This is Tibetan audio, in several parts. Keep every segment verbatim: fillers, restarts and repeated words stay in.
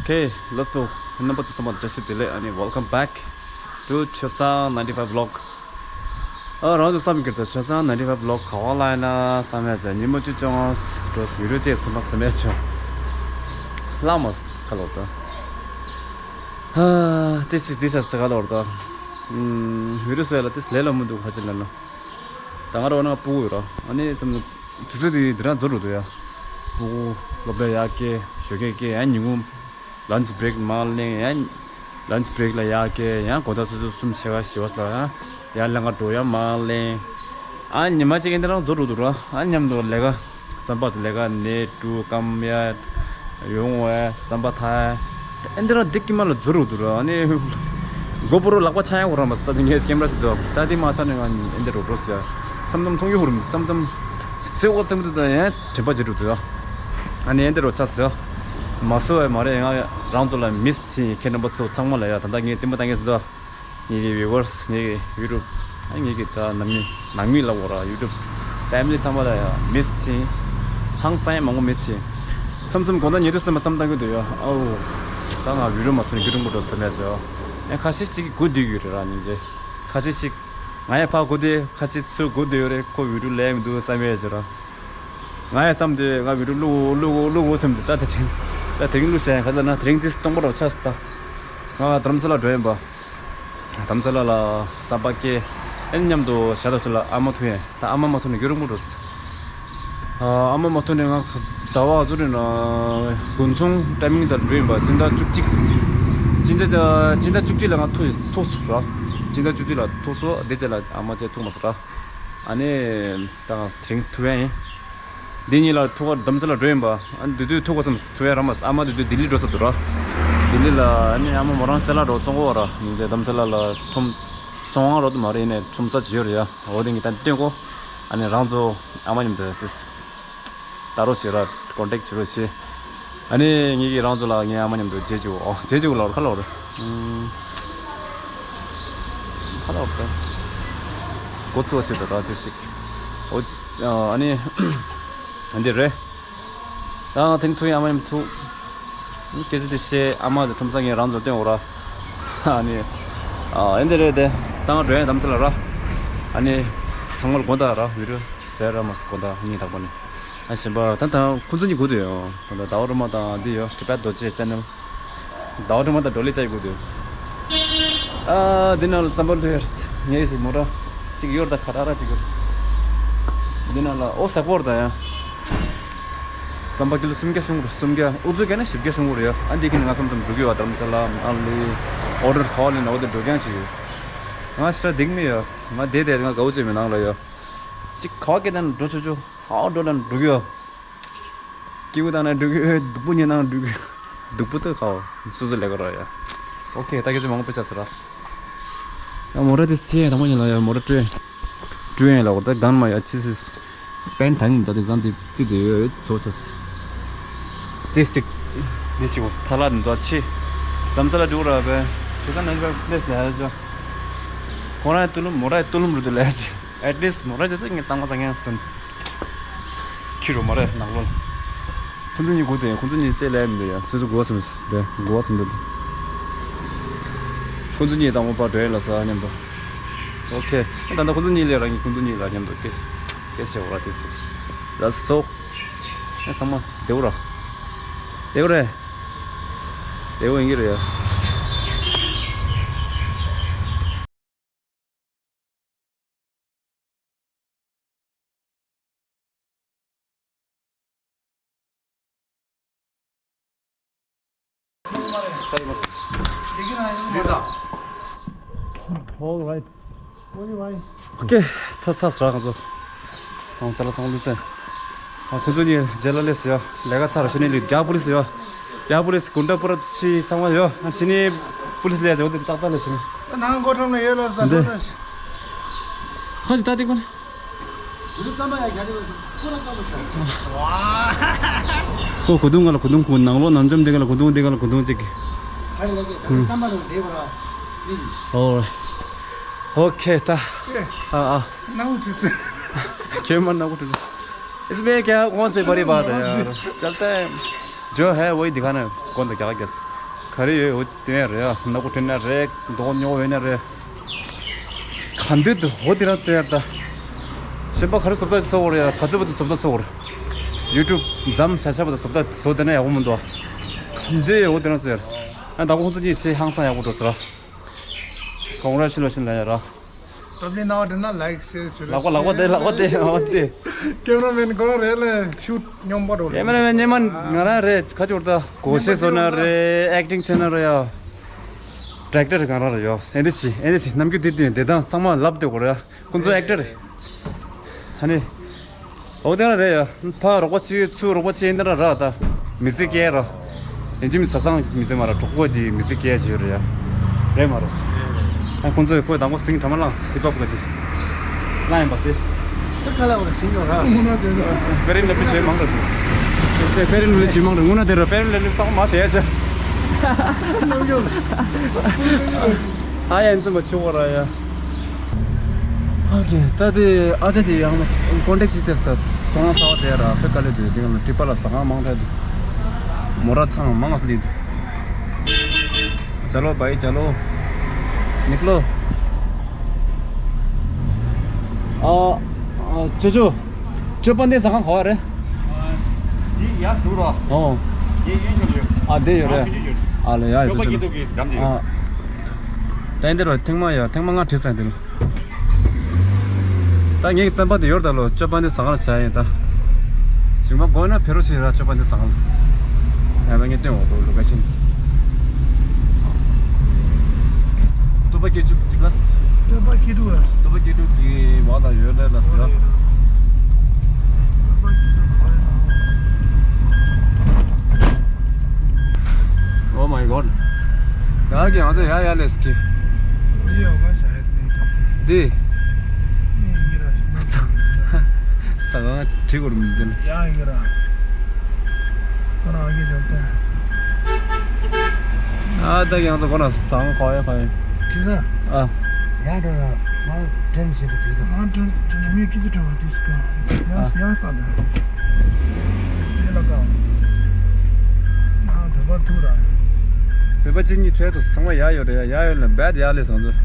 Okay, let's go. རྣམ་པ་ཚོ་ཚང་མ་བཀྲ་ཤིས་བདེ་ལེགས། ཨ་ནི་welcome back to ཆོས་བཟང་ninety five vlog. ཨ་རང་ཚོ་བསམ་གྱི་འདུག་ཆོས་བཟང་ninety five vlog ག་བ་ལ་ཡིན་ན་བསམ་ཡ་ཆེ། ཉིན་མོ་བཅུ་བཅོ་ལྔ་འགྲོ་བི་ཌིའོ་བཅས་ཚང་མ་བསམ་ཡ་ཆེ། ལ་མ་ཁ་ལོར་ད། ཨ་this is this is ཁ་ལོར་ད། ཨུམ་བི་ཌིའོ་བཟོ་ཡ་ལ་this ལས་ལ་མི་འདུག་ཁ་ཅིག་ལ་ན། ད་ང་རང་ང་སྤུ་གུ་ཡོད་ར། ཨ་ནི་བསམ་ན་དུས་ཚོད་དེ་འདི་རང་འཛོལ་འགྲོ་འདུག་ཡ། སྤུ་གུ་སློབ་གྲྭ་ཡར་སྐྱེལ་ཞོགས་ཀས་སྐྱེལ་ཡ། ཉིན་གུང་lunch break མར་ལེན་ཡ། lunch break ལ་ཡར་སྐྱེལ་ཡ། དགོང་དག་ཆུ་ཚོད་གསུམ་ཕྱེད་ཀ་བཞི་པ་ལ་ཡ་ཡར་ལེན་ག་འགྲོ་ཡ་མར་ལེན། ཨ་ཉི་མ་གཅིག་གི་འདི་རང་འཛོལ་འགྲོ་འདུག་ར། ཨ་མཉམ་དུ་ལས་ཀ་རྩམ་པ་ལས་ཀ་ནས་འགྲོ་སྐམ་ཡ། ཡོང་བས་རྩམ་པ་ཐ། ཨེ་འདི་རང་འདི་ཀི་མ་ལ་འཛུལ་རུ་འདུག་ར། ཨ་ནི་གོ་པོ་རོ་ལག་པ་ཆ་ཡང་གོ་ར་མ་སི་ད་འདི་ངས་ཀེམ་ར་ཞིག་འདུག་ད་འདི་མ་ཆ་ནས་ང་ཨེ་འདི་རོ་འགྲོ་ཟེར། མཚམས་མཚམས་མཐོང་རྒྱུ་ཧུར་མི་མཚམས་མཚམས་སེ་འོ་སེམས་དུ་ད་ཡང་དྲན་པ་བརྗེད་འགྲོ་འདུག་ཨ་ནི་ཨེ་འདི་རོ་ཆ་ཟེར། མ་སོ་བས་མ་རེད། ང་རང་ཚོ་ལ་མིས་ཚིག་ཁྱེད་རྣམ་པ་ཚོ་ཚང་མ་ལ་ཡ་ད་ལྟ་ངས་བསྟན་པ་བཏང་ངེས་ཟེར་འདུག་ངེད་ཀྱི་བི་ཝར་སི། ངེད་ཀྱི་ཡུ་ཊུབ། ཨ་ངེད་ཀྱི་ད་ནང་མི་ནང་མི་ལ་འོ་ར་ཡུ་ཊུབ་ཕེ་མི་ལི་ཚང་མ་ལ་ཡ་མིས་ཆེ། ཧང་སང་ཡ་མང་པོ་མི་ཆེ། མཚམས་མཚམས་དགོང་དག་ཉལ་དུས་སེམས་པ་བསམ་བཏང་གི་འདུག་ཡ། ཨའུ། ད་ང་བི་ཌིའོ་མ་བཟོ་ན་སྐྱིད་རུང་པོ་འགྲོ་བསམ་ཡ་ཅོ། ཨེ་ཁ་ཤས་ཤིག་གིས་སྒུག་བསྡད་ཡོད་རེད་ར། སྙིང་རྗེ། ཁ་ཤས་ཤིག་ང་ཡ་ཕར་སྒུག་བསྡད། ཁ་ཤས་ཚུར་སྒུག་བསྡད་ཡོད་རེད། ཁོ་བི་ཌིའོ་ལས་མི་འདུག་བསམ་ཡ་ཅོ་ར། ང་ཡ་བསམ་དུས་ང་བི་ཌིའོ་བླུག་བླུག་བླུག་བསམ་དུས་ད་དེ་རིང་ད་དེ་རིང་བླུག་བྱས་ག་ལ་ན་དེ་རིང་ཏིས་སྟོང་པ་རོ་ཆགས་སོང་ད། ང་རྡ་རམ་ས་ལ་འགྲོ་ཡིན་པ། རྡ་རམ་ས་ལ་ལ་རྩམ་པ་སྐྱེལ། ཨེ་མཉམ་དུ་ཞག་ཐོག་ཐོག་ལ་ཨ་མ་ཐུག་ཡིན། ད་ཨ་མ་མ་ཐུག་ན་སྐྱིད་རུང་པོ་འགྲོ། ཨ་མ་མ་ཐུག་ན་ང་ཟླ་བ་ཟུར་རེ་ན་དགུན་ཚོང་ཊའི་མིང་དང་འགྲོ་ཡིན་པ། སྤྱི་ཟླ་བཅུ་གཅིག་སྤྱི་ཟླ་སྤྱི་ཟླ་བཅུ་གཅིག་ལ་ང་ཐུག་ཐུག་སོང་ར། སྤྱི་ཟླ་བཅུ་གཅིག་ལ་ཐུག་སོང་། དེ་རྗེས་ལ་ཨ་མ་བཅས་ཐུག་མ་སོང་ར། ཨ་ནི་ད་ང་དེ་རིང་ཐུག་ཡ་ཡིན། འདི་གཉིས་ལ་ཐུག་ག་རྡ་རམ་ས་ལ་འགྲོ་ཡིན་པ། ཨ་འདི་དུས་ཐུག་གོ་བསམ་ཐུག་ཡ་ར་མ་སོང་། ཨ་མ་འདི་དུས་ལྡི་ལི་འགྲོ་ས་འདུག་ར། ལྡི་ལི་ལ་ཨ་ནི་ཨ་མ་མོ་རང་ཅ་ལག་འགྲོ་བཙོང་གོ་བ་ར། ཉིན་དེ་རྡ་རམ་ས་ལ་ལ་ཁྲོམ་ཚོང་ཁང་རོ་དུ་མ་རེད། ཡིན་ནའི་ཁྲོམ་ས་ཅིག་ཡོད་རེད་ཡ། འོ་དེ་ངས་ད་སྟོན་གོ། ཨ་ནི་རང་ཚོ་ཨ་མ་མཉམ་དུ་ཙིས་ལྟ་རོགས་བྱེད་ར། ཀོན་ཊེག་བྱེད་རོགས་བྱེད། ཨ་ནི་ངེད་ཀྱིས་རང་ཚོ་ལ་ངའི་ཨ་མ་མཉམ་དུ་མཇལ་བཅུག་ཨོ་མཇལ་བཅུག་ལ་ཁ་ལོ་རེད། ཨུམ། ཁ་ལོ་རེད། འགོ་ཚུགས་བྱེད་དུ་ར་ཙིས་ཙིག་ཨོ་ཨ་ནི་འདི་རེད། ད་ང་དེང་ཐུག་ཡིན། ཨ་མ་མཉམ་ཐུག་སྐད་ཆ་དེ་བཤད། ཨ་མ་ཚོ་ཁྲོམ་ས་ངས་རང་ཚོ་སྟོན་འོ་ར། ཨ་ནི། ཨ་ཨེ་འདི་རེད་དེ། ད་ང་འགྲོ་ཡ་རྡ་རམ་ས་ལ་ར། ཨ་ནི། ཚང་མ་ལ་དགོངས་དག་ར། བི་ཌིའོ་ཟེར་ར་མ་ཟེར་དགོངས་དག་ངས་དག་པ་ནི། ཨ་གཞན་པ་ད་ད་ཁོང་ཚོ་གཉིས་སྒུག་དུ་ཡོད། ད་ཟླ་བ་སྒྲོལ་མ་དང་འདི་ཡོད། ཊི་བེཊ་རྡོ་རྗེ་ཅེ་ནལ། ཟླ་བ་སྒྲོལ་མ་དང་ཌོ་ལི་ཅག་གིས་སྒུག་དུ་ཡོད། ཨ་འདི་ནང་ལ་རྩམ་པ་ལུས་ཡོད། ངས་ཞིག་མོ་ཊ་གཅིག་ཡོད་ད་ཁ་ར་ར་གཅིག་ཡོད། འདི་ནང་ལ་ཨོ་ཟ་ཀོར་ད་ཡ། རྩམ་པ་ཀི་ལོ་སུམ་བརྒྱ་ཤོང་གི་རེད། སུམ་བརྒྱ། ཨུ་ཚུགས་བརྒྱབ་ན་བཞི་བརྒྱ་ཤོང་གི་རེད་ཡ། ཨ་འདི་གི་ནི་ང་མཚམས་མཚམས་འགྲོ་གི་ཡོད། རྡ་རམ་ས་ལ་ཨ་ལི་ཨོ་ཌར་ག་བ་ལེན་ན་འོ་དེ་འགྲོ་རྐྱང་ཅིག་ཡོད། ང་ཤི་ར་འགྲིག་མི་ཡོད། ང་བསྡད་བསྡད་ང་དགའ་བོ་བྱེད་མི་ནང་ལ་ཡོད། གཅིག་ག་བ་སྐད་བཏང་ན་འགྲོ་ཆོག་ཆོག་ཧ་འགྲོ་ན་འགྲོ་གི་ཡོད། སྐྱིད་པོ་བཏང་ན་འགྲོ་གི་ཡོད། སྡུག་པོ་ཉོས་ན་འགྲོ་གི་ཡོད། སྡུག་པོ་ད་ག་བ་སོ་སོ་ལས་ཀ་ར་ཡ། ཨོ་ཁེ། ད་སྐད་ཆ་མང་པོ་ཆགས་ཟེར་ར། ཡང་མོ་ཊ་དེ་ཆེ་དང་པོ་ཉིད་ལ་ཡང་མོ་ཊ་སྤྲོད། སྤྲོད་ཡིན་ལ་འོ་ད་གདན་མ་ཡ་ཆི་སིས། པན་ཐང་ད་དེ་ཙང་དེ་ཙི་དེ་ཡོད་ཡོད་ཚོ་ཆ་སི། དེ་སིག་དེ་ཞིག་འོ་ཐ་ལ་འདི་ཚོ་ཆེ། རྡ་རམ་ས་ལ་འགྲོ་ར་བས། ཁྱེད་ཚང་ནང་པ་པི་ལེ་སི་ལ་ཡ་ཅོ། ཁོ་རང་ཡ་ཏུ་ལུམ་མོ་ཊ་ཡ་ཏུ་ལུམ་རུ་དུ་ལ་ཡ་ཅི། ཨེ་ཊི་ལི་སི་མོ་ཊ་ཅོ་ཙི་ངས་གཙང་མ་ས་ངན་སོན། ཁྱི་རུ་མ་རེད་ནང་ལོགས། ཁོང་ཚོ་གཉིས་སྒུག་དེ། ཁོང་ཚོ་གཉིས་ཅེས་ལས་མི་འདུག་ཡ། ཁོང་ཚོ་སྒུག་སོང་། དེ་སྒུག་སོང་འདུག་ཁོང་ཚོ་གཉིས་དང་པོ་པར་འགྲོ་ཡ་ལ་ས་མཉམ་དུ། ཨོ་ཁེ། ད་ལྟ་ཁོང་ཚོ་གཉིས་ལས་རང་གི་ཁོང་ཚོ་གཉིས་ལ་མཉམ་དུ་སྐད་སྐད་བཤད་འོ་ར་དེ་སི། ལ་སོ། ཨེ་ཚང་མ་བདེ་བོ་ར། བདེ་བོ་རེད། བདེ་བོ་ཡིན་གྱི་རེད་ཡ། All right. Okay, ད་ཚར་སོང་ང་ཚོ། སང་ཅ་ལག་ཚང་མ་བླུགས་ཚར། ཨ་ཁོང་ཚོ་གཉིས་རྗེས་ལ་སླེབས་སོང་ཡ། ལས་ཀ་ཚར་ར་ཤི་ནས་ལི་རྒྱ་པོ་ལི་སི་ཡ། རྒྱ་པོ་ལི་སི་གུན་ཏ་པུ་ར་ཆི་ཚང་མ་ཡོད། ཨ་ཤི་ནས་པུ་ལི་སི་སླེབས་སོང་འོ་དེ་ཏག་ཏག་སླེབས་སོང་། ནང་སྒོ་ཁྲམ་ལ་ཡོད་ལ་ས་འདི་འགྲོ་ན་ཤི། ཁ་ཅིག་ལྟ་དེ་ཀུན། དུ་རུ་རྩམ་པ་ཡ་རྒྱ་རི་བ་སི་ཁོ་ར་ཀ་མོ་ཆ། ཁོ་གོ་དུང་ག་ལ་གོ་དུང་ཁུ་ནང་ལོ་ནམ་འཇམ་དེ་ག་ལ་གོ་དུང་དེ་ག་ལ་གོ་དུང་ཅིག་ཧ་ལས་ཀྱི་ད་རུ་རྩམ་པ་རུ་བདེ་བ་ར། ཨོ། ཨོ་ཁེ་ད། ཨ་ཨ། ནང་དུ་སི། ཁྱེད་མ་ནང་དུ། इसमें क्या कौन से बड़ी बात है यार। चलते हैं। जो है वही दिखाना है। कौन था क्या क्या। ག་རེ་ཡོད། འོ་དེ་རེད་ཡ། སྣ་ཁུག་དྲན་ན་རེད། མདོག་ཉོ་འོས་ན་རེད། ག་འདོད་འདུག་འོ་དེ་རང་སྟེར་ད། གཞན་པ་ག་རེ་བཟོ་ལྟ་བཟོ་བར་ཡ། ག་ཚོད་པ་དུ་བཟོ་ལྟ་བཟོ་བར། ཡུ་ཊུབ་མཚམས་བཞག་བཞག་པ་དུ་བཟོ་ལྟ་བཟོ་དེ་ན་ཡག་པོ་མི་འདུག་ག་འདོད་འོ་དེ་རང་བཟོ་ཡ། ཨ་ད་ཁོང་ཚོ་གཉིས་ཤེས་ཧང་སང་ཡག་པོ་འགྲོ་ཟེར་ར། ཀོང་ར་ཤི་ལོ་ཤི་ལ་ཡ་ར། སྟབས་ལེན་ནང་དེ་ན་ལའིག་ཤེར་བྱེད་རོགས། ལག་པ་ལག་པ་དེ་ལག་པ་དེ་ལག་པ་དེ། ཀེམ་ར་མེན་ཁོ་རང་རེད་ལ་ཤུ་ཊི་སྙོམས་པོ་འགྲོ་ལ། ཀེམ་ར་མེན་སྙེ་མ་ང་རང་རེད། ཁ་ཅོར་ད་གོ་ཤེས་བཟོ་ན་རེད། ཨེག་ཊིང་བྱེད་ན་རེད་ཡ། ཌི་རེག་ཊར་གང་རང་རེད་ཡ། ཨེ་འདི་ཞིག་ཨེ་འདི་ཞིག་ནམ་རྒྱུན་དེ་དུས་དེ་དང་ཚང་མ་ལབ་བསྡད་དགོས་རེད། ཁོང་ཚོ་ཨེག་ཊར་རེད། ཧ་ནི། འོ་དེ་རང་རེད་ཡ། ཕ་རོགས་པ་ཆེ་ཚུ་རོགས་པ་ཆེ་འདི་ར་ར་ད། མི་ཚེ་སྐྱེལ་ར། ཡིན་གཅིག་མིན་གཅིག་བཟང་མི་ཚེ་མ་ར་གྲོགས་པོ་གྱི་མི་ཚེ་སྐྱེལ་བྱེད་རེད་ཡ། རེད་མ་རེད། ཨ་ཁོང་ཚོས་ཁོས་དང་པོ་ཟིང་དྲ་མ་བླངས་ཧིབ་ཧོབ་ག་དེ། བླངས་ཡིན་པ་ཚེ། ད་ག་ལ་བ་ཟིང་ཡོད་ར། དངོས་གནས་དེ་ད། པེ་རིན་ལབ་ནི་བྱེད་མང་ར་དེ། པེ་རིན་ལབ་ནི་བྱེད་མང་ར། དངོས་གནས་དེ་ར་པེ་རིན་ལབ་ནི་གཙང་མ་དེ་ཡ་ཅ། ཨ་ཡ་ཡིན་ཙམ་པ་ཆུ་བོ་ར་ཡ། ཨ་ཀེ། ད་དེ་ཨ་ཅག་དེ་ཡང་ན་ཀོན་ཊེག་ཅིག་བྱས་ད། ཚོང་ཁང་གསར་པ་དེ་ར་དཔེ་དཀའ་ལས་འདུག་དེ་ག་ལ་ཊི་པ་ལ་ཟ་ཁང་མང་དྲགས་འདུག་མོ་ར་ཚང་མང་སླེབས་འདུག་ཅ་ལོ་བྷའི་ཅ་ལོ། ནིག་ལོ། ཨ་ཨ་ཅོ་ཅོ། ཅོ་པན་དེ་ཟ་ཁང་ག་པར་རེད། འདི་ཡར་འདུག་རོ། ཨོ། འདི་གཡོན་ཕྱོགས་ཡོད། ཨ་དེ་ཡོད་རེད། ཨ་ཆུང་ཆུང་ཡོད། ཨ་ལ་ཡ་ཡོད། ཅོ་པ་སྐྱིད་སྡུག་གི་འགྲམ་དེ་ཡོད། ཨ། ད་འདི་རོ་ཐེངས་མ་ཡ་ཐེངས་མ་ལྔ་བྲིས་ཚར་འདི་ལ། ད་ངེད་ཀྱི་བཙོན་པ་འདི་ཡོར་ད་ལོ་ཅོ་པན་འདི་ཟ་ཁང་ལ་བྱ་ཡིན་ད། ཞིང་པ་དགོས་ན་ཕེ་རོ་ཞིག་ར་ཅོ་པན་འདི་ཟ་ཁང་ལ། ཡ་ད་ངས་སྟོན་འོ་ལོ་ལོ་ཀེ་ཤན། ཏོ་པ་སྐྱིད་ཅུ་ཅིག་ལ། ཏོ་པ་སྐྱིད་ཏུ་ལ། ཏོ་པ་སྐྱིད་ཏུ་གི་བ་ད་ཡོད་རེད་ལ་ཟེར། ཏོ་པ་སྐྱིད་ཏུ་ག་ཡོད། Oh my god. ད་གི་ང་ཚོ་ཡ་ཡ་ལས་ཀི། འདི་ཡོད་ག་ཤ་ཡ་ནི། འདི། ནི་ཡིན་གྱི་ར་ཤི་མ། ས་ས་གང་བྲིས་དགོས་མི་འདུག་ཡ་ཡིན་གྱི་ར། ཁོ་རང་ཨ་གི་འཇོག་སྟེ། ཨ་ད་གི་ང་ཚོ་ཁོ་རང་ཟ་ཁང་ག་ཡ་ག་ཡ། བྲིས་ས། ཨ། ཡ་འགྲོ་ཡ། མ་དྲན་བྱེད་དུ་བྲིས་ད། ང་དྲན་དྲན་མི་སྐྱིད་དུ་དྲན་བ་དུས་སུ་གང་། ཡ་ཡ་ལྟ་ད། དེ་ལ་ཀ། ང་བོད་པ་ཐུག་ར། བོད་པ་གཅིག་གཉིས་ཐོས་དུ་ཚང་མ་ཡ་ཡོད་རེད་ཡ། ཡ་ཡོད་ལ་བད་ཡ་ལས་སོང་ཚོ།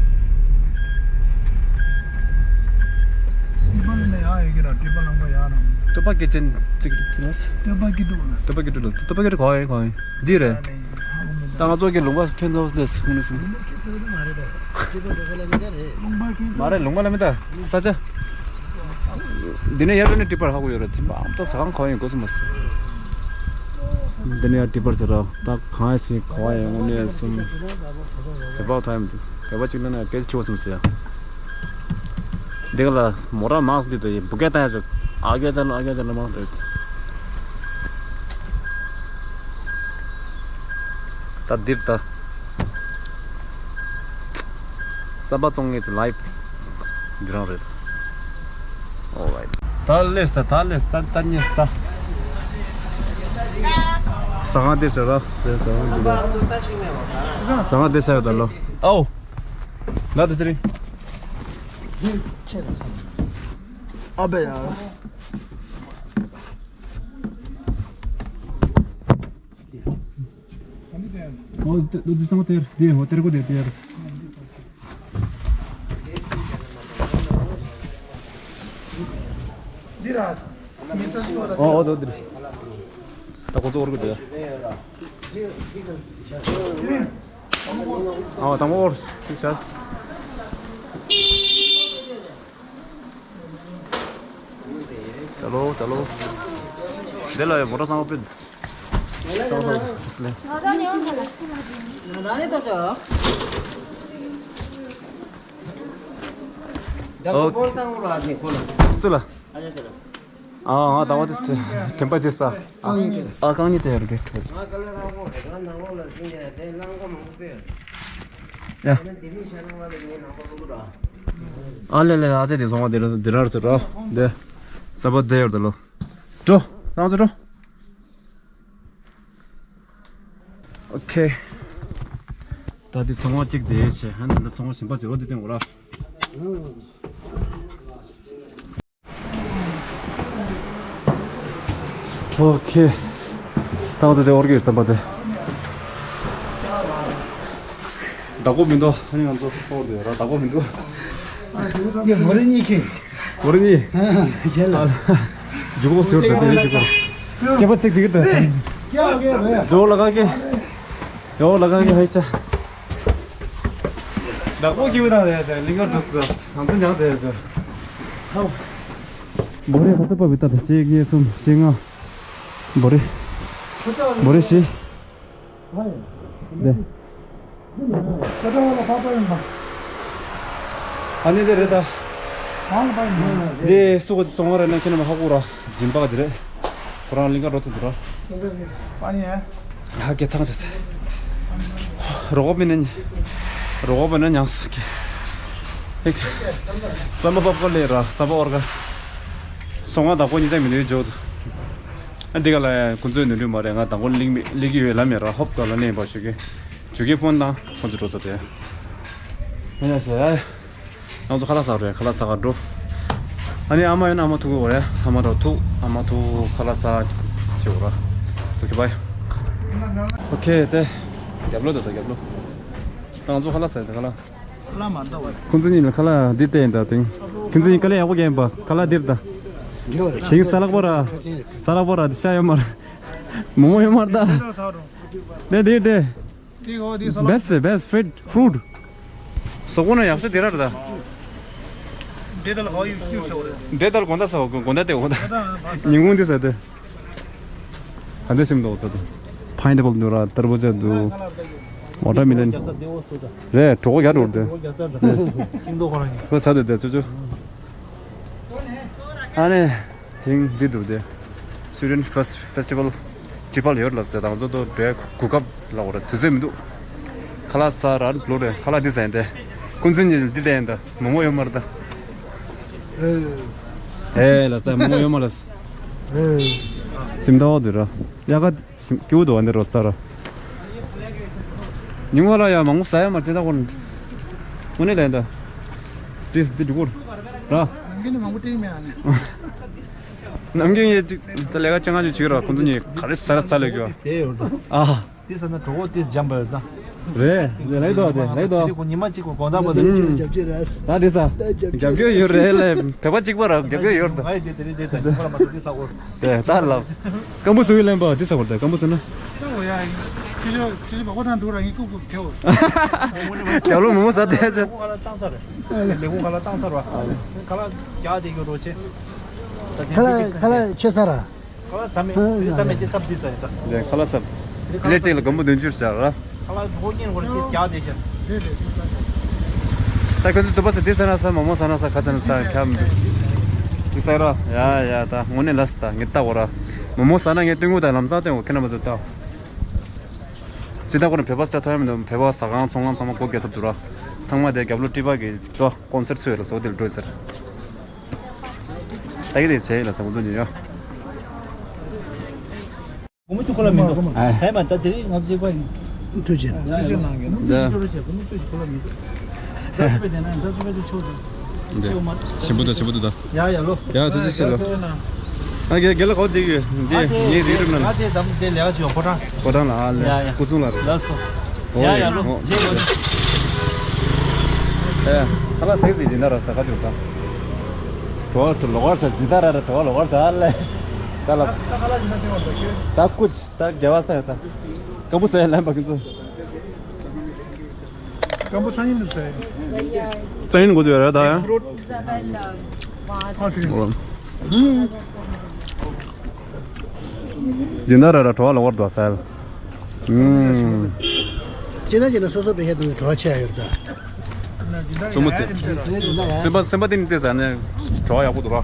ཏི་པ་ལ་ཡ་ཡོད་ཀྱི་ར། ཏི་པ་ལང་པ་ཡ་ར། ཏི་པ་སྐད་ཅན་གཅིག་རེད་ཟེར་ན། ཏི་པ་སྐྱིད་སྡུག་ལ། ཏི་པ་སྐྱིད་སྡུག་ལ། ཏི་པ་སྐྱིད་སྡུག་ག་ཡིན་ག་ཡིན། འདི་རེད། ད་ང་ཚོ་གི་ལུང་པ་ཁྱོད་ཚོ་ལས་སུ་ནས་སུ། མ་རེད་ལུང་པ་ལ་མི་ད་ས་ཆ། འདི་ནས་ཡར་འགྲོ་ནས་ཏི་པར་ཧ་གོ་ཡོད་རེད། ཏི་པ་ཨམ་ད་ཟ་ཁང་ག་ཡིན་གོ་སུ་མ་སུ། འདི་ནས་ཡར་ཏི་པར་ཟེར་ར་ད་གང་ཞིག་ག་ཡིན་དངོས་གནས་སུ། བོད་པ་ཐོ་ཡམ་འདུག་བོད་པ་གཅིག་ལ་ན་སྐད་ཆ་ཆེ་བ་སུ་མ་སུ་ཡ། འདི་ག་ལ་མོ་ར་མང་སུ་འདི་དུ་ཡིན་བུ་སྐད་བཏང་ཡ་ཚོ་ཨ་སྐད་ཅན་ཨ་སྐད་ཅན་མང་རེད། ད་འདིར་ད་རྩམ་པ་བཙོང་མཁན་གྱི་ལའིབ་འདི་རང་རེད། Alright. ད་ལེས་ད་ད་ལེས་ད་ད་ཉེས་ད། ཟ་ཁང་འདིར་ཟ་ར་དེ་ཟ་ཁང་འདི་ར། ཟ་ཁང་འདི་ཟ་ཡོད་ད་ལོ། ཨའོ། ད་དེ་ཚེ་རིང་། ཨ་བེ་ཡ། ཨོ་དེ་དེ་ཚང་དེར་དེ་ཧོ་ཏེར་གོ་དེ་དེར། འདི་ར། ཨོ་ཨོ་དོ་དེར། ད་ཁོ་ཚོ་འོར་གོ་དེ། ཨོ་དང་འོར་དེ་ཤ། ད་ལོ་ད་ལོ། དེ་ལ་ཡ་མོ་ཊ་སང་པིད། སང་སང་སི་ལེ། ཨོ། སུ་ལ། ཨ་ཨ་ད་བ་དེ་དྲན་པ་བརྗེད་ས། ཨ་རྐང་གཉིས་དེ་ཡར་གེ་ཁྲོད། ཡ། ཨ་ལེ་ལེ་ཨ་ཙེ་དེ་སོང་བ་དེ་ར་དེ་ར་ར་ཟེར་ར། དེ། ས་པ་དེ་ཡར་དེ་ལོ། འགྲོ། ལང་ཚོ་འགྲོ། ཨོ་ཁེ། ད་དེ་ཚོང་བ་གཅིག་དེ་བྱས་ཧན་ད་ཚོང་བ་གཞན་པ་ཟེར་རོ་དེ་སྟེང་འོ་ར། ཨོ་ཁེ། ད་ང་ཚོ་དེ་འོར་གི་ཡོད་ཙམ་པ་དེ། བདག་པོ་མི་འདུག་ཨ་ནི་ང་ཚོ་ཐོག་འདི་ར་བདག་པོ་མི་འདུག་ཡ་མོ་རེ་གཉིས་ཀྱིས། མོ་རེ་གཉིས། རྒྱལ་ལ། རྒྱུག་པོ་ཟེར་དེ་དེ་རྒྱུག་པོ། སྐྱེས་པ་ཚིག་དེ་གི་དེ། ཇོ་ལ་ག་གེ། ཇོ་ལ་ག་གེ་ཧའི་ཆ། བདག་པོ་སྐྱེས་པ་དང་དེ་ཡ་ལིང་ག་འགྲོ་སོང་། ང་ཚོ་ཉག་དེ་ཡ་ཆ། མོ་རེ་ཁ་ས་པ་བི་ཏ་ད་གཅིག་གཉིས་གསུམ་བཞི་ལྔ། མོ་རེ། མོ་རེ་བཞི། ལེ། ཨ་ནི་དེ་རེད་ད། འདི་སུ་ག་ཚོང་བ་རེད་ན་ཁྱེད་རྣམས་ཧ་གོ་ར། སྦྱིན་པ་ག་ཅི་རེད། ཁོ་རང་གླིང་ག་འགྲོ་ཐུབ་འདུག་ར། ཧ་གེ་ཐང་ཆད། རོགས་པ་ནི། རོགས་པ་ནི་ཉངས་ཀྱི། ཐེག་རྩམ་པ་པ་པ་ལས་ར། རྩམ་པ་ཨོར་ག་སོང་ང་བདག་པོ་གཉིས་ཆ་མི་འདུག་འཇོག་ཏུ། ཨ་འདི་ག་ལ་ཡ་ཁོ་ཚོའི་ནུས་ལུས་མ་རེད། ང་དང་པོ་གླིང་མི་གླིང་གི་ཡོད་ལ་མེད་ར། ཧོབ་ག་ལ་ནས་པ་ཞུ་གི། ཇུ་གི་ཕོན་དང་ཁོ་ཚོ་འགྲོ་ས་དེ། ཨ་ཡ་ཟེར། ང་ཚོ་ཁ་ལག་ཟ་རེད། ཁ་ལག་ཟ་ག་འགྲོ། ཨ་ནི་ཨ་མ་ཡོད་ན་ཨ་མ་ཐུག་གི་རེད། ཨ་མ་འགྲོ་ཐུག་ཨ་མ་ཐུག་ཁ་ལག་ཟ་ཅི་འོ་ར། ཨོ་ཁེ་བྷའི། ཨོ་ཁེ་དེ། རྒྱབ་ལོགས་དེ་དང་རྒྱབ་ལོགས། ད་ང་ཚོ་ཁ་ལག་ཟ་ཡི་དེ་ཁ་ལག་ཁོང་ཚོ་གཉིས་ལ་ཁ་ལག་འདི་སྟེར་ཡིན་ད་དེང་། ཁོང་ཚོ་གཉིས་དཀའ་ལས་ཡག་པོ་རྒྱག་ཡིན་པ། ཁ་ལག་འདིར་ད། དེང་ས་ལག་པོ་ར། ས་ལག་པོ་ར་འདི་ཤ་ཡོད་མ་ར། མོག་མོག་ཡོད་མ་ར་ད། དེ་འདིར་དེ། Best, best fruit, fruit. སོག་པོ་ན་ཡག་ཤོས་དེ་ར་ར་ད། འདྲེ་དལ་དགོང་དག་ཟ་བ་དགོང་དག་དེ་འོ་ད། ཉིན་གུང་དེ་ཟ་དེ། ག་འདྲ་ཞིམ་འདུག་ད། Pineapple འདུག་ར། ཏར་བུ་ཇ་འདུག Watermelon རེད། གྲོགས་པོ་རྒྱ་འགྲོ་འདུག་ཁོ་ཚ་དེ་དེ་ཚུ་ཚུ། ཨ་ནི། དེང་འདི་འདུག་སྟེ། Student Fest- Festival ཊི་ཕལ་ཡོད་ལ་ཟེར། དང་ཚོ་དོ་འདྲའི་གོ་སྐབས་ལ་འོ་ར་དུས་ཚོད་མི་འདུག་ཁ་ལག་ཟ་ར་ལོ་རེ་ཁ་ལག་འདི་ཟ་ཡིན་ཏེ། ཁོང་ཚོ་གཉིས་འདི་ལྟ་ཡིན་ད། མོག་མོག་ཡོད་མ་རེད་ད། ཨེ་ལ་ཟ་མོག་མོག་ཡོད་མ་རེད། སིམ་ད་འོ་འདུག་ར། ཡ་ག་སྐྱིད་པོ་འདུག་ཨ་འདི་རོ་ས་ར། ཉིན་མོ་ལ་ཡ་མང་པོ་ཟ་ཡ་མ་བྱེད་ད་ཁོ། དངོས་གནས་ལན་ད། ཏིས་འདི་འགྲོ་གོ་ར། ནམ་རྒྱུན་ནི་མང་པོ་སྤྲད་མེད་ཨ་ནི། ནམ་རྒྱུན་ཡེ་ཏི་ད་ལས་ཀ་ཅང་ག་ཅིག་བྱེད་ར། ཁོང་ཚོ་གཉིས་ག་རེ་ཟ་ར་ཟ་ལས་གོ། དེ་ཡོད་ད། ཨ། ཏིས་ཟ་ན་གྲོགས་པོ་ཏིས་འཇམ་པ་ཡོད་ད། རེད་རེད། ལེགས་འདུག་དེ་ལེགས་འདུག་དེ་ཁོ་ཉི་མ་གཅིག་གོ་དགོང་དག་པ་དེ། ད་འདི་ཟ། རྒྱབ་སྐྱོར་རེད་ལས་བོད་པ་གཅིག་པ་ར་རྒྱབ་སྐྱོར་ཡོད་ར། ཨ་ཡེ་དེ་དེ་རེད་དེ་ད་ཉི་མ་ལ་མ་གཏོགས་ཏིས་ཟ་གོ། དེ་ད་ལབ། སྐམ་པོ་བཟོ་ཡི་ལེན་པ་འདི་ཟ་བར་ད་སྐམ་པོ་ཟོས་ན། ད་འོ་ཡ། ཅི་ཅི་ཅི་ཅི་བ་གོ་དང་འདུག་ར་ངའི་ཀུ་ཀུ་ཁེའོ། རྒྱབ་ལོ་མོག་མོག་ཟ་དེ་ཅི། ལས་ཁུངས་ཁ་ལག་བཏང་ཚར་རེད། ལས་ཁུངས་ཁ་ལག་བཏང་ཚར་བ། ཁ་ལག་རྒྱག་བསྡད་ཡོད་རོགས་བྱེད། ད་དེ་ཁ་ལག་ཁ་ལག་ཆད་ས་ར། ཁ་ལག་ཟ་མེད། ཨ་དེ་ཟ་མེད་ཨ་དེ་ཚབ་དེ་ཟ་ཡིན་ད། ལས་ཁ་ལག་ཚབ། ལས་གཅིག་ལ་སྒམ་པོ་བདུན་ཅུ་བཞག་ར། ཁ་ལག་ཧོ་ཉན་ཧོ་ར་ཅིག་རྒྱག་བསྡད་ཤག་ད་ཁོ་ཚོ་དུ་བ་ས་དེ་ཟ་ན་ཟ། མོག་མོག་ཟ་ན་ཟ། ཁ་ཟ་ན་ཟ། ཁྱམ་དུ། དེ་ཟ་ར། ཡ་ཡ་ད་དངོས་གནས་ལ་ཟ་ད་ངེད་ལྟ་བོ་ར། མོག་མོག་ཟ་ན་ངས་སྟོན་གོ་ད། ལམ་སང་སྟོན་གོ་ཁྱེད་རྣམ་པ་ཚོ་ལྟ། ཇི་ལྟར་ཁོ་ན་བོད་པ་སི་ཊ་ཐོ་ཡམ་དུ་བོད་པ་ཟ་ཁང་ཚོང་ཁང་ཚང་མ་སྒོ་རྒྱག་ཚར་འདུག་ར། ཚང་མ་དེ་རྒྱབ་ལོགས་ཊི་པ་གི་ཅིག་ཏོ་ཀོན་སར་ཊི་ཚོ་ཡོད་ལ་སོ་དེ་ལ་འགྲོ་ཡི་ཟེར། ད་གི་དེ་བྱས་ཡིན་ལ་ཟ་ཁོ་ཚོ་ཉོ་ཡོ། སྒོར་མོ་བཅུ་ཁོ་ལ་མི་འདུག་ཨ། ཧེ་མ་ད་དེ་རིང་ང་ཚོ་གཅིག་པ་ཡིན། ཐུགས་རྗེ་ཆེ། ཡ་ཡ། ཐུགས་རྗེ་གནང་གི་ན། འདི། འདི། ཞིམ་པོ་འདུག་ཞིམ་པོ་འདུག་ད། ཡ་ཡ་ལོ། ཡ་ཐུགས་རྗེ་ཆེ་ལོ། ཨ་རྒན་རྒན་ལགས་ག་པར་བསྡད་ཡོད། འདི་ངའི་རིགས་རུམ་ནང་ལ། ཨ་དེ་འདམ་དེ་ལས་ཀ་བྱེད་ཡོད་ཕོ་བྲང་། ཕོ་བྲང་ལ་ཨ་ལས། ཡ་ཡ། སྐུ་སྲུང་ལ་རེད། ལགས་སོ། ཨོ་ཡ་ཡ་ལོ། ཨོ། རྗེས་ལོ། ཨེ། ཁ་ལག་ཟས་ཟིག་སྦྱིན་བདག་ར་ཟ་ག་འགྱུར་དང་། བྲོ་བ་ལོག་པར་ཟ། སྦྱིན་བདག་ར་ར་བྲོ་བ་ལོག་པར་ཟ་ཨ་ལས། ད་ལ། ད་སྐུ། ད་རྒྱལ་བ་ས་ཡོད་ད། སྐམ་པོ་ཟ་ཡ་ལན་པ་ཁྱེད་ཚོ། སྐམ་པོ་སང་ཉིན་དུ་ཟ་ཡ། སང་ཉིན་འགོ་དུ་ཡ་ར་ད་ཡ། ཨ་ཧྲི། ཨོ། སྦྱིན་བདག་ར་ར་བྲོ་བ་ལོག་པར་འདུག་ཟེར། ཨུམ། སྤྱིར་ན་སྤྱིར་ན་སོ་སོ་བེད་སྤྱོད་གཏོང་ནས་བྲོ་བ་ཆེ་ཡ་ཡོད་རེད་ད། བཙུན་མོ་ཚེ། སེམས་པ་སེམས་པ་གཏིང་ནས་བལྟས་ཟེར་ནས་བྲོ་བ་ཡག་པོ་འདུག་ར།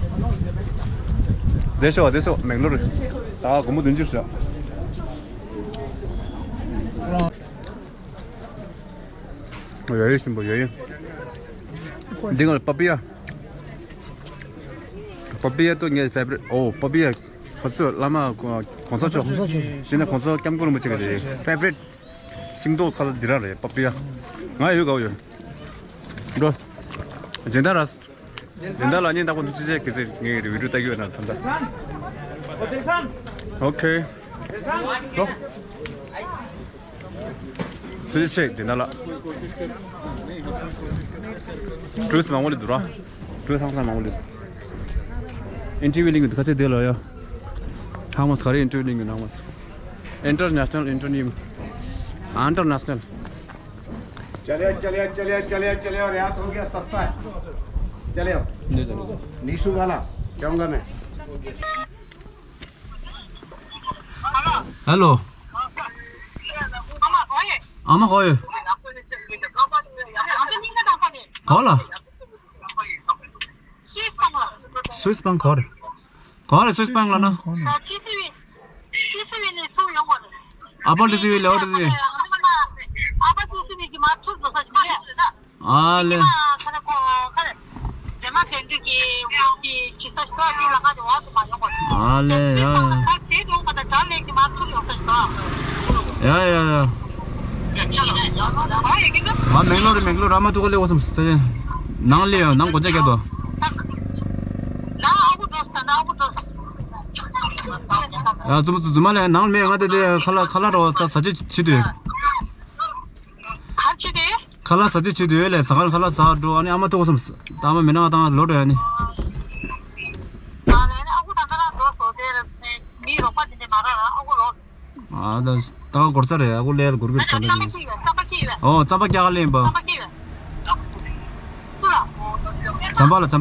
བསྡད་ཤོག་བསྡད་ཤོག་མེག་ལོ་རི། ཟ་བ་སྒོར་མོ་བདུན་ཅུ་ཞོག་ཡོ་ཡོ་ཞིམ་པོ་ཡོ་ཡོ། འདི་ང་ལ་པ་པི་ཡ། པ་པི་ཡ་ཏོ་ངའི་ཕེ་བ་རིཊ། ཨོ་པ་པི་ཡ། ཁོ་ཚོ་བླ་མ་གོང་ས་མཆོག་དེ་ནས་གོང་ས་སྐྱབས་མགོན་རིན་པོ་ཆེ་གི་ཕེ་བ་རིཊ་ཤིང་ཏོག་ཁ་ལག་འདི་རང་རེད། པ་པི་ཡ། ང་ཡོད་ག་ཡོད། འགྲོ། སྦྱིན་བདག་ར། སྦྱིན་བདག་ལ་སྙིང་ཐག་པ་འདུག་ཅི་བྱེད་གི་ཟེར་ངའི་བི་ཌིའོ་ལྟ་གི་ཡོད་ན་ད་ལྟ། ཨོ་ཁེ། འགྲོ། དེ་ཆེ་དེ་འདྲ་ལ། ཊུ་རི་སི་མང་པོ་ལ་འདུག་ར། ཊུ་རི་སི་ཧང་སང་མང་པོ་ལ། ཨིན་ཊར་བིའུ་ལེན་གི་འདུག་ཁ་ཚེ་དེ་ལ་ཡ། ཧང་མོ་སི་ག་རེ་ཨིན་ཊར་བིའུ་ལེན་གི་ཧང་མོ་སི། ཨིན་ཊར་ནེ་ཤ་ནལ་ཨིན་ཊར་ནེ་ཤ་ནལ། ཨིན་ཊར་ནེ་ཤ་ནལ། चलिए, चलिए, चलिए, चलिए, चलिए, और यहाँ तो हो गया सस्ता है। चलिए। ले चलो। निशु वाला, जाऊंगा मैं। हेलो। आमा गयो। कला। स्विस बैंक घर। घर स्विस बैंक ला ना। ཨ་ཕ་ལི་སི་བི་ལེ་ཨོ་ཏི་སི་བི། ཨ་ལེ། ཨ་ལེ་ཡ། ཡ་ཡ་ཡ། ང་མེང་ལོར་རེད། མེང་ལོར་ར་མ་ཐུག་ག་ལེ་འོ་སམ་སེ། ནང་ལེ་ཡོད། ནང་སྒོ་ལྕགས་བརྒྱབ་དོ། ཡ་ཙུམ་ཙུམ་ཙུམ་མ་ལེ་ནང་མེད། ང་དེ་དེ་ཁ་ལག་ཁ་ལག་རོ་ད་ཟ་ཅི་བྱེད་དུས། ག་རེ་བྱེད་དེ། ཁ་ལག་ཟ་ཅི་བྱེད་དུས་ལས་ཟ་ཁང་ཁ་ལག་ཟ་འགྲོ། ཨ་ནི་ཨ་མ་ཐུག་སམ། ད་ཨ་མ་མི་ནང་ང་ད་ལོག་འགྲོ་ཡ་ནི། ཨ་ད་ད་གོར་ས་རེད། ཨ་ཁུ་ལས་གོར་གི་རེད། ད་ནི་ཨོ་རྩམ་པ་རྒྱག་ལེན་པ། བྱམས་པ་ལ་བྱམས་པ།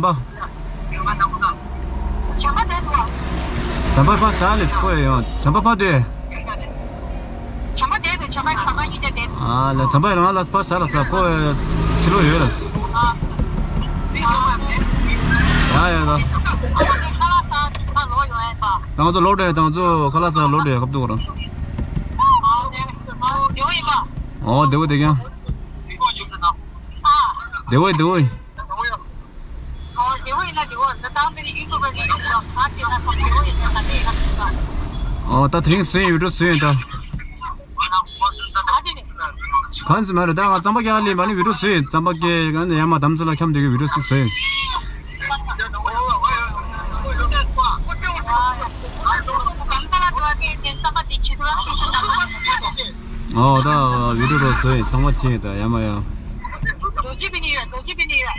བྱམས་པ་ཕར་བཞག་ལས་ཁོ་ཡོང་། བྱམས་པ་ཕར་སྡོད། ཨ་ལ་བྱམས་པ་ཡོང་ང་ལ་ཕར་བཞག་ལ་ས་ཁོ་ཕྱི་ལོགས་ཡོད་ལ། ཡ་ཡ་ད། ད་ང་ཚོ་ལོག་འགྲོ་ཡ། ད་ང་ཚོ་ཁ་ལག་ཟ་ལོག་འགྲོ་ཡ་སྐབས་དུ་གོ་ར། ཨོ་བདེ་བོ་བདེ་ཀྱང་། བདེ་བོ་བདེ་བོ། ཨོ་ད་དེ་རིང་བཟོས་ཡོད་འགྲོ་བཟོས་ཡོད་ད། གང་ཟེར་མ་རེད། ད་ང་རྩམ་པ་རྒྱག་ལེན་པ་ནི་བི་ཌིའོ་བཟོས་ཡོད། རྩམ་པ་རྒྱག་གང་ཡང་མ་དམ་ཚིག་ལ་འཁྱམས་བསྡད་ཀྱི་བི་ཌིའོ་དེ་བཟོས་ཡོད། ཨོ་ད་བི་ཌིའོ་རོ་བཟོས་ཡོད། ཚང་མ་ཅི་ཡོད་ད་ཡང་མ་ཡང་།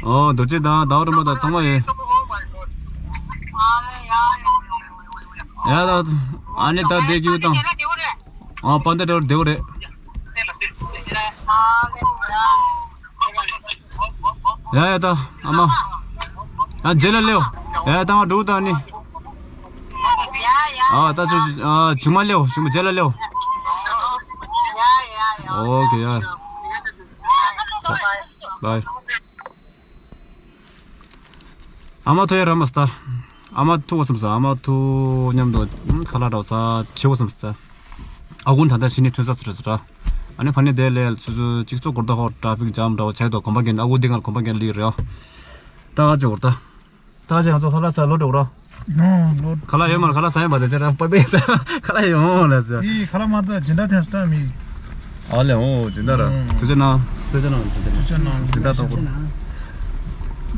ཨོ་རྡོ་རྗེ་དང་ཟླ་བ་རིན་པོ་དང་ཚང་མ་ཡོད། ཡ་ད་ཨ་ནི་ད་བསྡད་ཀྱི་ཡོད་དང་། ཨ་དཔལ་ལྡན་དྲ་བ་བདེ་བོ་རེད། ཡ་ཡ་ད་ཨ་མ། ཨ་རྗེས་ལ་སླེབས། ཡ་ཡ་ད་ང་འགྲོ་ད་ནི། ཨ་ད་ཆུ་ཨ་ཆུང་མ་སླེབས། ཆུང་མ་རྗེས་ལ་སླེབས། ཨོ་ཁེ་ཡ། བའི། ཨ་མ་ཐུག་ཡ་ར་མ་སྟ། ཨ་མ་ཐུག་བ་སམ་ས། ཨ་མ་ཐུག་མཉམ་དུ་ཁ་ལག་འདྲ་བ་ས་ཆེ་བ་སམ་ས། ཨ་ཁུ་ད་ལྟ་ཕྱི་ནས་ཐོན་ས་ཟེར་ཟེར། ཨ་ནི་ཕ་ནི་དེ་ལས་སུ་སུ་གཅིག་ཚོ་སྐོར་ད་ཧོ་ཊ་ཕིག་ཇམ་འདྲ་བ་ཆགས་དོ། གོམ་པ་གན་ཨ་ཁུ་འདི་གར་གོམ་པ་གན་ལི་རེད། ད་ཨ་ཅེ་འོར་ད། ད་ཨ་ཅེ་ང་ཚོ་ཁ་ལག་ས་ལོ་འགྲོ་ར། ནོ་ལོ། ཁ་ལག་ཡོད་མ་རེད། ཁ་ལག་ཟ་ཡིན་པ་དེ་ཅེ་ར་པ་པེ་ས་ཁ་ལག་ཡོད་མ་ལ་ཟ། དེ་ཁ་ལག་མ་ད་སྦྱིན་བདག་ཐེངས་སུ་ད་མི། ཨ་ལེ་ཨོ་དེ་འདྲ་ར། ཨོ། ཐུགས་རྗེ་གནང་། ཐུགས་རྗེ་གནང་། ཐུགས་རྗེ་གནང་། དེ་འདྲ་དང་པོ།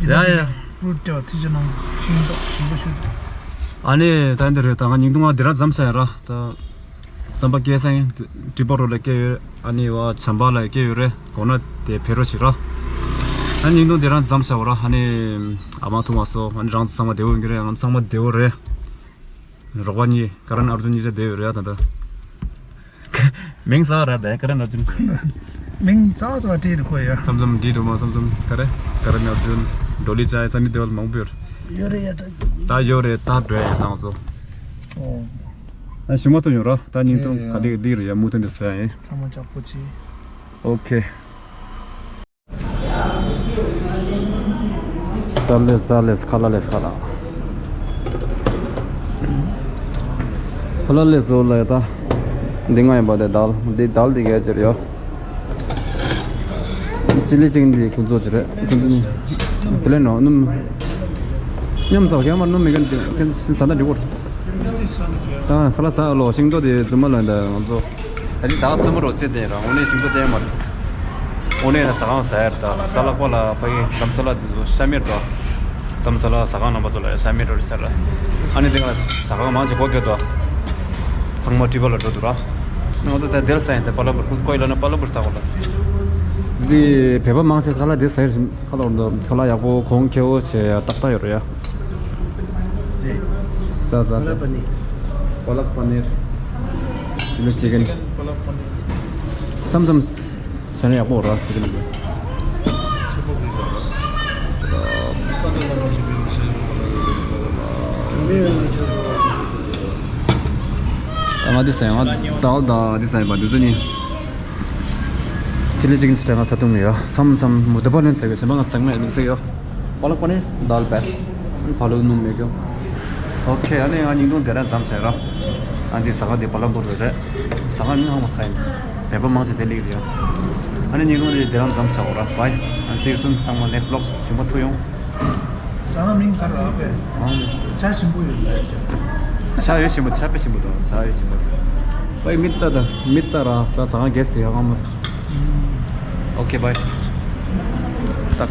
ཡ་ཡ། ཕུ་ཏྲ་ཐུགས་རྗེ་གནང་། ཤིང་ཏོག་ཞིམ་པོ་ཞིག་ཨ་ནི་ད་འདི་རེད། ད་ང་ཉིན་ཐོ་ང་འདི་ར་འཛོམས་ས་ཡ་ར་ད། རྩམ་པ་སྐྱེས་ས་ཡིན། ཏི་པ་རོ་ལ་སྐྱེས་ཡོད། ཨ་ནི་བ་བྱམས་པ་ལ་སྐྱེས་ཡོད་རེད། གོ་ན་དེ་ཕེ་རོ་ཞིག་ར། ཨ་ཉིན་ཐོ་འདི་ར་འཛོམས་ས་བ་ར། ཨ་ནི་ཨ་མ་ཐུག་མ་སོ། ཨ་ནི་རང་ཚོ་ཚང་མ་བདེ་བོ་ཡོད་ཀྱི་རེད། ང་ཚང་མ་བདེ་བོ་རེད། རོགས་པ་གཉིས་ཀ་རན་ཨར་ཇུན་གཉིས་ཆ་བསྡད་ཡོད་རེད་ད་ལྟ། མིང་ས་ར་དེ་ཀ་རན་ཨར་ཇུན། མིང་ཙག་ཙག་བྲིས་འདུག་ཁོ་ཡ། མཚམས་མཚམས་བྲིས་འདུག་མ་མཚམས་མཚམས་ཀ་རེ་ཀ་རན་ཨར་ཇུན། ཌོ་ལི་ཅའི་ས་ནི་དེ་བ་མང་པོ་ཡོད། ཡོད་རེད་ཡ་ད། ད་ཡོད་རེད་ད་འགྲོ་ཡ་དང་སོ། ཨོ། ཨ་ཞུ་མ་ཐུབ་ཡོང་ར། ད་ཉིན་ཐུང་ག་ལེ་ལི་རེད་ཡ། མུ་མཐུད་ནས་སོ་ཡ་ཡིན། ཚང་མ་ཅག་པོ་ཅི། ཨོ་ཁེ། ད་ལེས་ད་ལེས་ཁ་ལག་ལེས་ཁ་ལག་ཁ་ལག་ལེས་བཟོ་ལ་ད། འདི་ང་ཡིན་པ་དེ་དལ་འདི་དལ་འདི་གས་ཅེར་ཡོད། ཅི་ལི་ཅིག་འདི་ཁོང་ཚོ་ཅི་རེད། ཁོང་ཚོ་དེ་ལས་ནོ་སྣུམ་མཉམ་ཟག་ཡང་མ་སྣུམ་མི་གན་དེ་ཁོང་ཚོ་ཟ་ན་འགྲིག་གོ། ད་ཁ་ལག་ཟ་ལོ་ཤིང་ཏོག་དེ་རྫུན་མ་ལ་འདྲ་ང་ཚོ། ད་ནི་ད་ག་སེ་མོ་རོ་ཙེ་དེ་ར་དངོས་གནས་ཤིང་ཏོག་དེ་མ་རེད། དངོས་གནས་ན་ཟ་ཁང་ཟ་ཡར་ད་ས་ལག་པ་ལ་ཕ་གི་དྷ་རམ་ས་ལ་དེ་ཚོ་ཤ་མེད་འགྲོ། དྷ་རམ་ས་ལ་ཟ་ཁང་རྣམ་པ་ཚོ་ལ་ཤ་མེད་འགྲོ་རེད་ཟེར། ཨ་ནི་དེ་ག་ཟ་ཁང་མང་ཆེ་སྒོ་བརྒྱབ་འདུག་ཚང་མ་ཊི་པ་ལ་འགྲོ་འདུག་ར། ང་ཚོ་ད་དེར་ཟ་ཡིན་ད་པ་ལ་བུར་ཁོས་ལ་ན་པ་ལ་བུར་ཟ་གོ་ལ། འདི་བོད་པ་མང་ཆེ་ཁ་ལག་འདི་ཟ་ཡིན་ཁ་ལག་འདི་ཁ་ལག་ཡག་པོ་གོང་ཁེ་བོ་ཆེ་ཡ་ཏག་ཏག་ཡོད་རེད་ཡ། ཟ་ཟ། པ་ལག་པ་ནིར། པ་ལག་པ་ནིར། ཅི་ལི་ཅི་ཀན། པ་ལག་པ་ནིར། མཚམས་མཚམས་ཟ་ན་ཡག་པོ་ར་ཅི་ཀན་འདི། ང་འདི་ཟ་ཡང་ང་ད་ད་འདི་ཟ་ཡང་བ་འདི་ཚོ་ནི། ཅི་ལི་ཅི་ཀན་སི་ཊལ་ང་ཟ་འདུག་མི་ཡོད། མཚམས་མཚམས་མུ་ད་པ་ནི་ཟ་གི་ཟ་མ་ང་ཟ་མ་ཡོད་ཟ་ཡོད། པ་ལག་པ་ནི་དཱལ་བེ་སི། ཕ་ལུ་ནུ་མེ་གྱོ། ཨོ་ཁེ། ཨ་ནི་ང་ཉིན་ཐུང་དེ་རང་ཟམ་བྱས་ར། ཨ་འདི་ཟ་ཁང་དེ་པ་ལམ་པུར་རེད། ཟ་ཁང་མིང་ཧང་མ་ཟ་ཡིན། བོད་པ་མང་ཆེ་དེ་ལིག་རེད། ཨ་ནི་ཉིན་ཐུང་དེ་དེ་རང་ཟམ་བྱས་འོ་ར་བའི། ཨ་see you soon ཚང་མ་next vlog ཞུ་མ་ཐུ་ཡོང་། ཟ་ཁང་མིང་ག་ར་བས། ཨང་། ཇ་ཞིམ་པོ་ཡོད་ལ་ཇ། ཇ་ཡོད་ཞིམ་པོ་ཇ་དཔེ་ཞིམ་པོ་འདུག་ཇ་ཡོད་ཞིམ་པོ་འདུག་བའི་མི་ལྟ་ད་མི་ལྟ་ར་ད་ཟ་ཁང་གས་ཟི་ཡ་ཧང་མ། ཨོ་ཁེ་བའི། ད།